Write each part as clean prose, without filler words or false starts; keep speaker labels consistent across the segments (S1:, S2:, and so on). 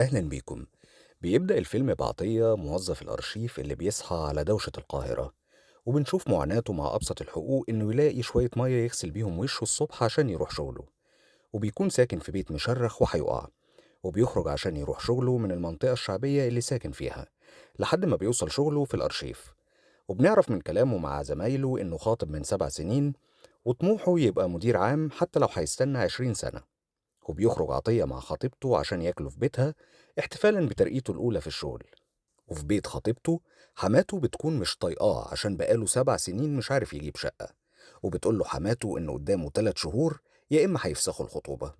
S1: أهلا بيكم. بيبدأ الفيلم بعطية موظف الأرشيف اللي بيصحى على دوشة القاهرة، وبنشوف معاناته مع أبسط الحقوق إنه يلاقي شوية مية يغسل بيهم وشه الصبح عشان يروح شغله، وبيكون ساكن في بيت مشرخ وهيقع، وبيخرج عشان يروح شغله من المنطقة الشعبية اللي ساكن فيها لحد ما بيوصل شغله في الأرشيف. وبنعرف من كلامه مع زمايله إنه خاطب من 7 سنين وطموحه يبقى مدير عام حتى لو هيستنى 20 سنة. وبيخرج عطية مع خطيبته عشان ياكلوا في بيتها احتفالا بترقيته الأولى في الشغل. وفي بيت خطيبته حماته بتكون مش طايقاه عشان بقاله 7 سنين مش عارف يجيب شقة، وبتقول له حماته إنه قدامه 3 شهور يا إما هيفسخوا الخطوبة.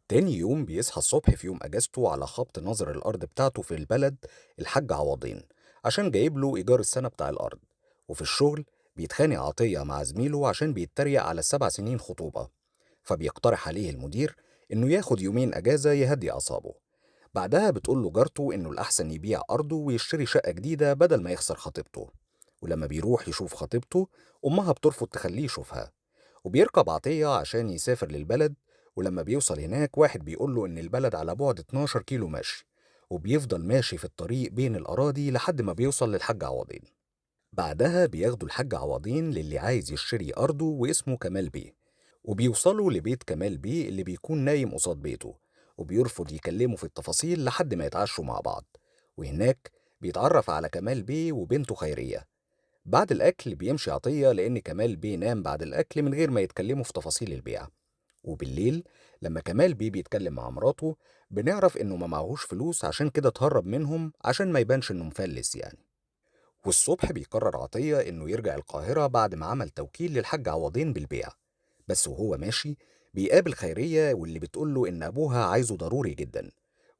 S1: تاني يوم بيصحى الصبح في يوم أجازته على خبط نظر الأرض بتاعته في البلد الحاج عوضين عشان جايب له إيجار السنة بتاع الأرض. وفي الشغل بيتخانق عطية مع زميله عشان بيتريق على 7 سنين خطوبة، فبيقترح عليه المدير إنه ياخد يومين أجازة يهدي أعصابه. بعدها بتقول له جارته إنه الأحسن يبيع أرضه ويشتري شقة جديدة بدل ما يخسر خطيبته. ولما بيروح يشوف خطيبته أمها بترفض تخليه يشوفها، وبيركب عطية عشان يسافر للبلد. ولما بيوصل هناك واحد بيقول له إن البلد على بعد 12 كيلو ماشي، وبيفضل ماشي في الطريق بين الأراضي لحد ما بيوصل للحاج عوضين. بعدها بياخدوا الحاج عوضين للي عايز يشتري أرضه واسمه كمال بيه، وبيوصلوا لبيت كمال بيه اللي بيكون نايم قصاد بيته، وبيرفض يكلمه في التفاصيل لحد ما يتعشوا مع بعض. وهناك بيتعرف على كمال بيه وبنته خيرية. بعد الأكل بيمشي عطية لأن كمال بيه نام بعد الأكل من غير ما يتكلموا في تفاصيل البيع. وبالليل لما كمال بيه بيتكلم مع مراته بنعرف إنه ما معهوش فلوس، عشان كده اتهرب منهم عشان ما يبانش إنه مفلس يعني. والصبح بيقرر عطية إنه يرجع القاهرة بعد ما عمل توكيل للحاج عوضين بالبيع. بس وهو ماشي بيقابل خيرية واللي بتقوله إن أبوها عايزه ضروري جدا.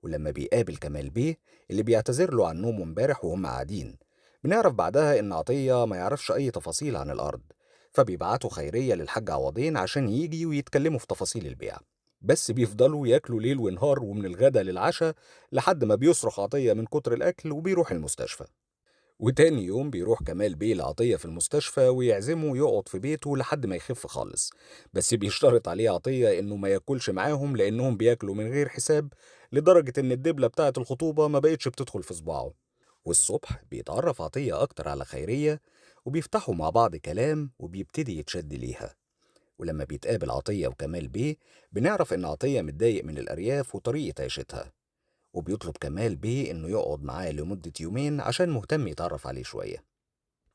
S1: ولما بيقابل كمال بيه اللي بيعتذر له عن نومه امبارح وهم قاعدين، بنعرف بعدها إن عطية ما يعرفش أي تفاصيل عن الأرض، فبيبعتوا خيرية للحاج عوضين عشان يجي ويتكلموا في تفاصيل البيع. بس بيفضلوا ياكلوا ليل ونهار ومن الغدا للعشاء لحد ما بيصرخ عطية من كتر الأكل وبيروح المستشفى. وتاني يوم بيروح كمال بيه لعطية في المستشفى ويعزمه يقعد في بيته لحد ما يخف خالص، بس بيشترط عليه عطية إنه ما ياكلش معاهم لأنهم بياكلوا من غير حساب لدرجة إن الدبلة بتاعة الخطوبة ما بقتش بتدخل في صباعه. والصبح بيتعرف عطية أكتر على خيرية وبيفتحوا مع بعض كلام وبيبتدي يتشد ليها. ولما بيتقابل عطية وكمال بيه بنعرف إن عطية متضايق من الأرياف وطريقة عيشتها، وبيطلب كمال بيه إنه يقعد معاه لمدة يومين عشان مهتم يتعرف عليه شوية.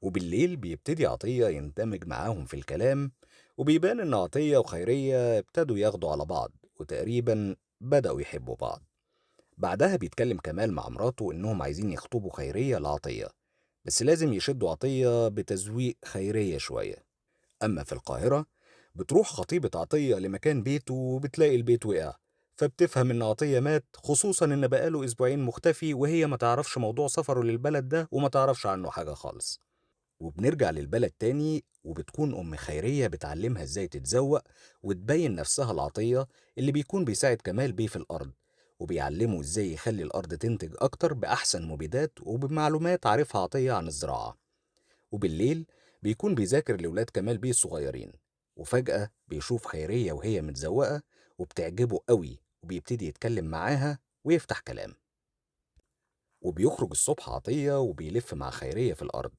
S1: وبالليل بيبتدي عطية يندمج معاهم في الكلام، وبيبان إن عطية وخيرية ابتدوا ياخدوا على بعض وتقريبا بدأوا يحبوا بعض. بعدها بيتكلم كمال مع مراته إنهم عايزين يخطبوا خيرية لعطية، بس لازم يشدوا عطية بتزويق خيرية شوية. أما في القاهرة بتروح خطيبة عطية لمكان بيته وبتلاقي البيت وقع، فبتفهم إن عطية مات، خصوصا إن بقاله أسبوعين مختفي وهي ما تعرفش موضوع سفره للبلد ده وما تعرفش عنه حاجة خالص. وبنرجع للبلد تاني وبتكون أم خيرية بتعلمها إزاي تتزوق وتبين نفسها العطية اللي بيكون بيساعد كمال بيه في الأرض، وبيعلمه إزاي يخلي الأرض تنتج أكتر بأحسن مبيدات وبمعلومات عارفها عطية عن الزراعة. وبالليل بيكون بيذاكر لولاد كمال بيه الصغيرين، وفجأة بيشوف خيرية وهي متزوقة وبتعجبه قوي، وبيبتدي يتكلم معاها ويفتح كلام. وبيخرج الصبح عطية وبيلف مع خيرية في الأرض،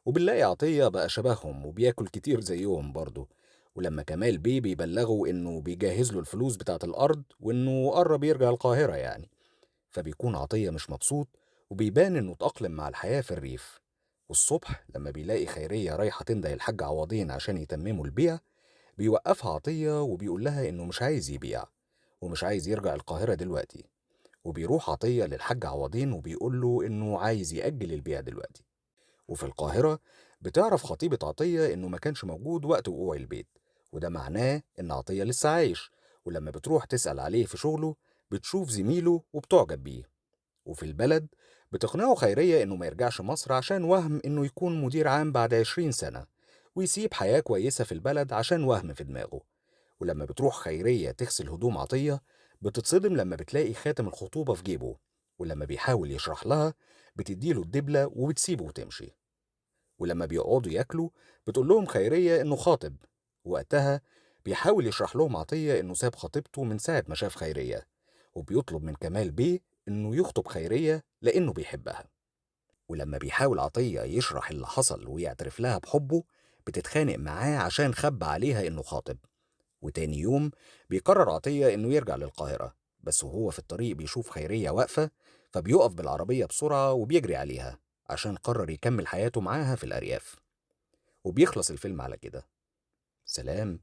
S1: وبنلاقي عطية بقى شبههم وبياكل كتير زيهم برضه. ولما كمال بيه بيبلغه إنه بيجهز له الفلوس بتاعة الأرض وإنه قرب يرجع القاهرة يعني، فبيكون عطية مش مبسوط وبيبان إنه اتأقلم مع الحياة في الريف. والصبح لما بيلاقي خيرية رايحة تنده الحاج عوضين عشان يتمموا البيع، بيوقفها عطية وبيقول لها إنه مش عايز يبيع ومش عايز يرجع القاهرة دلوقتي. وبيروح عطية للحاج عوضين وبيقول له إنه عايز يأجل البيع دلوقتي. وفي القاهرة بتعرف خطيبة عطية إنه ما كانش موجود وقت وقوع البيت، وده معناه إن عطية لسه عايش. ولما بتروح تسأل عليه في شغله بتشوف زميله وبتعجب بيه. وفي البلد بتقنعه خيرية إنه ما يرجعش مصر عشان وهم إنه يكون مدير عام بعد 20 سنة ويسيب حياة كويسة في البلد عشان وهم في دماغه. ولما بتروح خيرية تغسل هدوم عطية بتتصدم لما بتلاقي خاتم الخطوبة في جيبه، ولما بيحاول يشرح لها بتديله الدبلة وبتسيبه وتمشي. ولما بيقعدوا ياكلوا بتقول لهم خيرية إنه خاطب، وقتها بيحاول يشرح لهم عطية إنه ساب خطيبته من ساعة ما شاف خيرية، وبيطلب من كمال بيه إنه يخطب خيرية لأنه بيحبها. ولما بيحاول عطية يشرح اللي حصل ويعترف لها بحبه بتتخانق معاه عشان خبى عليها إنه خاطب. وتاني يوم بيقرر عطية إنه يرجع للقاهرة، بس وهو في الطريق بيشوف خيرية واقفة، فبيقف بالعربية بسرعة وبيجري عليها عشان قرر يكمل حياته معاها في الأرياف. وبيخلص الفيلم على كده. سلام.